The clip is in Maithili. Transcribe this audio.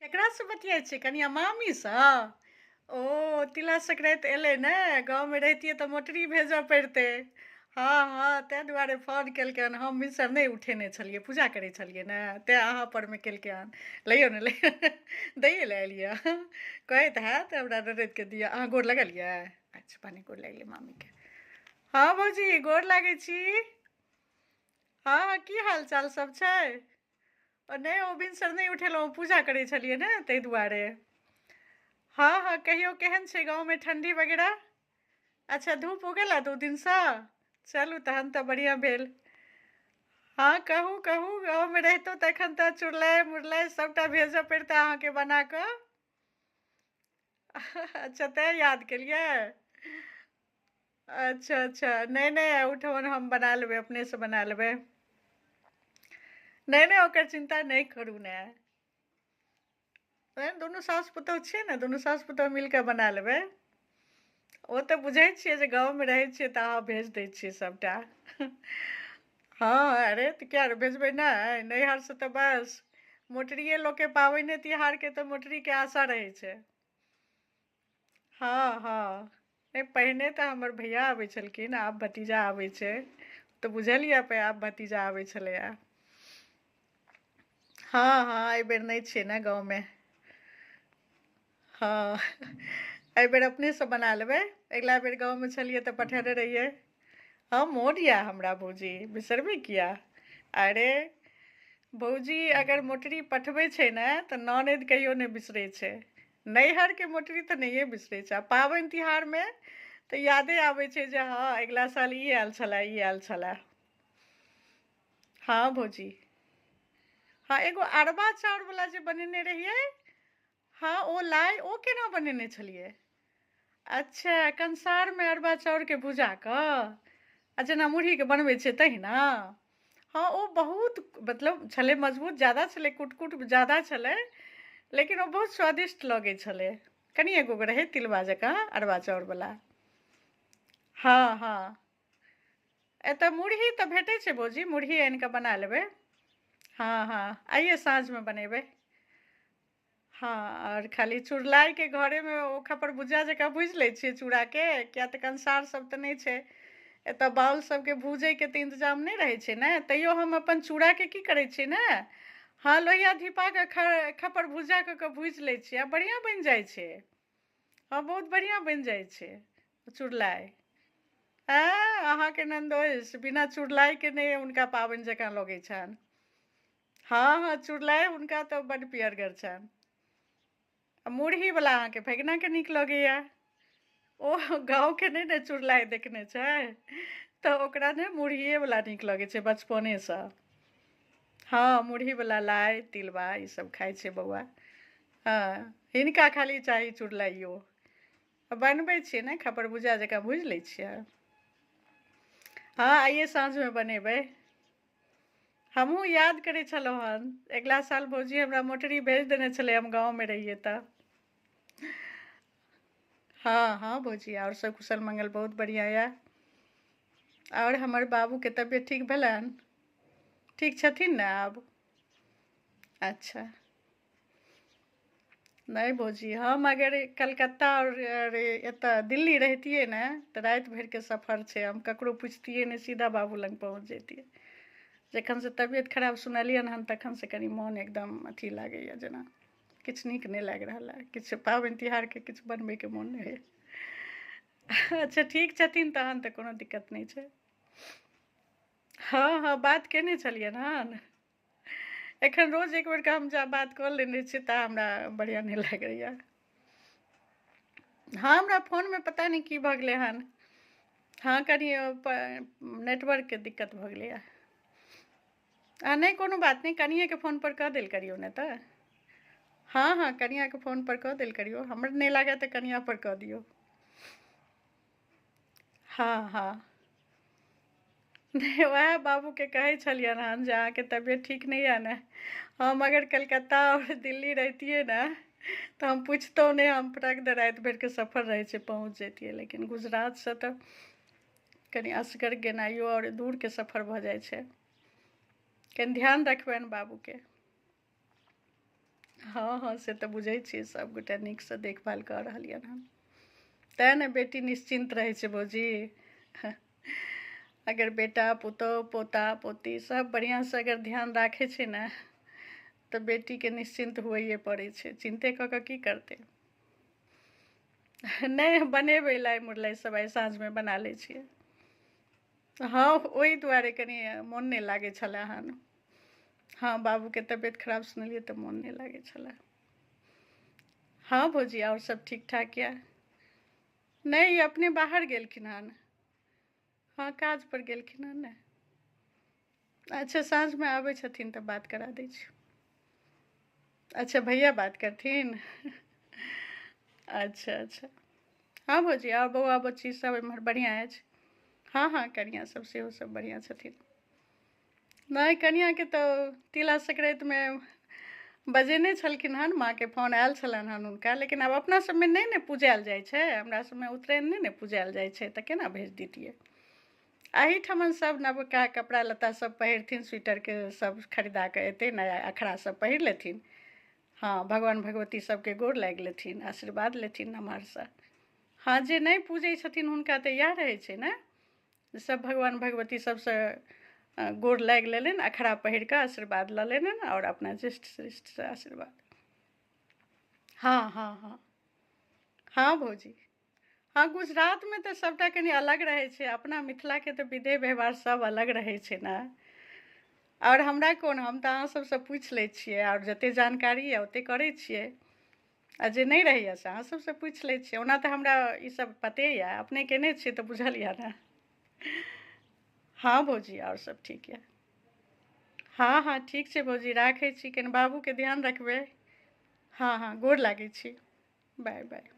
केकरासँ बतियाइ छियै कनिया मामीसँ? ओ तिला संक्रान्ति एलै ने, गाँवमे रहितियै तऽ मोटरी भेजऽ पड़ितै। हँ हँ, ताहि दुआरे फोन केलकै हन। हम भिनसर नहि उठेने छलियै, पूजा करै छलियै ने, तेँ अहाँ परमे केलकै हन। लैयौ ने, लैयौ, दैए लए एलियै। कहैत हैत हमरा ननदिके दिअ। अहाँ गोर लगलियै? अच्छा, भने गोर लागि गेलै मामीके। हँ भौजी, गोर लागै छी। हँ हँ, की हाल चाल सब छै? नहि, ओ भिनसर नहि उठेलहुँ, पूजा करै छलियै ने ताहि दुआरे। हँ हँ, कहियौ, केहन छै गाँवमे ठण्डी वगैरह? अच्छा, धूप उगल है 2 दिनसँ? चलू, तहन तऽ बढ़िआँ भेल। हँ, कहू कहू, गाँवमे रहितहुँ तऽ एखन तऽ चुड़लाइ मुड़लाइ सभटा भेजऽ पड़ितै अहाँके बना कऽ। अच्छा, तैँ याद केलियै। अच्छा अच्छा, नहि नहि, ओहिठमन हम बना लेबै, अपनेसँ बना लेबै। नहि नहि, ओकर चिन्ता नहि करू ने। दुनू सासु पुतहु छियै ने, दुनू सासु पुतहु मिल कऽ बना लेबै। ओ तऽ बुझै छियै जे गाँवमे रहै छियै तऽ अहाँ भेज दै छियै सभटा। हँ, अरे तऽ किया भेजबै नहि? नैहरसँ तऽ बस मोटरिए लोकके, पाबनि तिहारके तऽ मोटरीके आशा रहै छै। हँ हँ, नहि, पहिने तऽ हमर भैया आबै छलखिन, आब भतीजा आबै छै। तऽ बुझलियै, आब भतीजा आबै छलैया। हँ हँ, एहिबेर नहि छियै ने गाँवमे। हँ, एहिबेर अपनेसँ बना लेबै। अगिला बेर गाँवमे छलियै तऽ पठेने रहियै। हँ, मोन यऽ हमरा भौजी, बिसरबै किया? अरे भौजी, अगर मोटरी पठबै छै ने तऽ ननदि कहियो नहि बिसरै छै। नैहरके मोटरी तऽ नहिए बिसरै छै, आ पाबनि तिहारमे तऽ यादे आबै छै जे हँ, अगिला साल ई आयल छलए, ई आयल छलए। हँ भौजी। हँ, एगो अरबा चाउरवला जे बनेने रहियै। हँ, ओ लाइ ओ केना बनेने छलियै? अच्छा, कंसारमे अरबा चाउरके भुजा कऽ आ जेना मुरहीके बनबै छियै तहिना। हँ, ओ बहुत मतलब छलै मजबूत ज्यादा छलै, कुट कुट ज्यादा छलै, लेकिन ओ बहुत स्वादिष्ट लगै छलै। कनि एगो रहै तिलबा जकाँ अरबा चाउरवला। हँ हँ, एतऽ मुरही तऽ भेटै छै भौजी, मुरही आनि कऽ बना लेबै। हँ हँ, आइए साँझमे बनेबै। हँ, आओर खाली चुड़लाइके घरेमे ओ खपर भुज्जा जकाँ भूजि लै छियै चूड़ाके, किया तऽ कंसार सब तऽ नहि छै एतऽ, बाउल सबके भूजैके तऽ इंतजाम नहि रहै छै ने। तैयो हम अपन चूड़ाके की करै छियै ने, हँ, लोहिया धिपा कऽ खपर भुज्जा कऽ कऽ भूजि लै छियै आ बढ़िआँ बनि जाइ छै। हँ, बहुत बढ़िआँ बनि जाइ छै चुड़लाइ। हँ, अहाँके ननदोइस बिना चुड़लाइके नहि हुनका पाबनि जकाँ लगै छनि। हँ हँ, चुड़लाइ हुनका तऽ बड्ड पियरगर छनि। आ मुरहीवला अहाँके भगिनाके नीक लगैया। ओ गाँवके नहि ने चुड़लाइ देखने छै, तऽ ओकरा ने मुरहिएवला नीक लगै छै बचपनेसँ। हँ, मुरहीवला लाइ तिलबा ईसभ खाइ छै बौआ। हँ, हिनका खाली चाही चुड़लाइयो। बनबै छियै ने, खपर भुजा जकाँ भूजि लै छियै। हँ, आइए साँझमे बनेबै। हमहूँ याद करै छलहुँ हन। अगिला साल भौजी हमरा मोटरी भेज देने छलै, हम गाँवमे रहियै तऽ। हँ हँ भौजी, आओर सब कुशल मंगल बहुत बढ़िआँ यऽ। आओर हमर बाबूके तबियत ठीक भेलनि? ठीक छथिन ने आब? अच्छा। नहि भौजी, हम अगर कलकत्ता आओर एतऽ दिल्ली रहितियै ने तऽ राति भरिके सफर छै, हम ककरो पुछतियै नहि, सीधा बाबू लग पहुँच जैतियै। जखनसँ तबियत खराब सुनलियनि हन तखनसँ कनि मोन एकदम अथी लागैए, जेना किछु नीक नहि लागि रहल है, किछु पाबनि तिहारके किछु बनबैके मोन नहि होइए। अच्छा, ठीक छथिन तहन तऽ कोनो दिक्कत नहि छै। हँ हँ, बात केने छलियनि हन। एखन रोज एक बेरके हम जा बात कऽ लेने छियै तऽ हमरा बढ़िआँ नहि लागैए। हँ, हमरा फोनमे पता नहि की भऽ गेलै हन। हँ, कनि नेटवर्कके दिक्कत भऽ गेलैए। आ नहि, कोनो बात नहि, कनिएके फोनपर कऽ देल करियौ ने तऽ। हँ हँ, कनिआँके फोनपर कऽ देल करियौ। हमर नहि लागै तऽ कनिआँ पर कऽ दियौ। हँ हँ, नहि, उएह बाबूके कहै छलियनि हन जे अहाँके तबियत ठीक नहि यऽ ने, हम अगर कलकत्ता आओर दिल्ली रहितियै ने तऽ हम पुछितहुँ नहि, हम फटाक दे राति भरिके सफर रहै छै, पहुँच जैतियै। लेकिन गुजरातसँ तऽ कनि असगर गेनाइयो आओर दूरके सफर भऽ जाइ छै। कनि ध्यान रखबनि बाबूके। हँ हँ से तऽ बुझै छियै सभगोटे नीकसँ देखभाल कऽ रहलियनि हन तेँ ने बेटी निश्चिन्त रहै छै भौजी। अगर बेटा पुतोहु पोता पोती सभ बढ़िआँसँ अगर ध्यान राखै छै ने तऽ बेटीके निश्चिन्त हुएए पड़ै छै। चिन्ते कऽ कऽ की करतै? नहि बनेबै, लाइ मुरलाइ सब आइ साँझमे बना लै छियै। हँ ओहि दुआरे कनि मोन नहि लागै छलै हन। हँ बाबूके तबियत खराब सुनलियै तऽ मोन नहि लागै छलै। हँ भौजी आओर सब ठीक ठाक यऽ। नहि ई अपने बाहर गेलखिन हन। हँ काज पर गेलखिन हन ने। अच्छा साँझमे आबै छथिन तऽ बात करा दै छी। अच्छा भैया बात करथिन। अच्छा अच्छा। हँ भौजी आओर बौआ बुच्ची सब एम्हर बढ़िआँ अछि। हँ हँ कनिआँ सब सेहो सब बढ़िआँ छथिन। नहि कनिआँके तऽ तिला संक्रान्तिमे बजेने छलखिन हन, माँके फोन आयल छलनि हन हुनका, लेकिन आब अपना सबमे नहि ने पुजायल जाइ छै, हमरा सबमे उत्तरायण नहि ने पुजायल जाइ छै तऽ केना भेज दितियै। एहिठमन सब नवका कपड़ा लत्ता सब पहिरथिन, स्वेटरके सब खरीदा कऽ एतै, नया अखरा सब पहिर लेथिन। हँ भगवान भगवती सबके गोर लागि लेथिन, आशीर्वाद लेथिन नमहरसँ। हँ जे नहि पूजै छथिन हुनका तऽ इएह रहै छै ने, सब भगवान भगवती सबसँ गोर लागि लेलनि, अखरा पहिर कऽ आशीर्वाद लऽ लेलनि आओर अपना ज्येष्ठ श्रेष्ठसँ आशीर्वाद। हँ हँ हँ हँ भौजी। हँ गुजरातमे तऽ सभटा कनि अलग रहै छै, अपना मिथिलाके तऽ विधे व्यवहार सब अलग रहै छै ने। आओर हमरा कोन, हम तऽ अहाँ सबसँ पूछि लै छियै आओर जते जानकारी यऽ ओते करै छियै, आ जे नहि रहैए से अहाँ सबसँ पूछि लै छियै। ओना तऽ हमरा ई सब पते यऽ, अपने केने छियै तऽ बुझल यऽ ने। हँ भौजी आओर सब ठीक यऽ। हँ हँ ठीक छै भौजी, राखै छी, कनि बाबूके ध्यान रखबै। हँ हँ गोर लागै छी। Bye bye.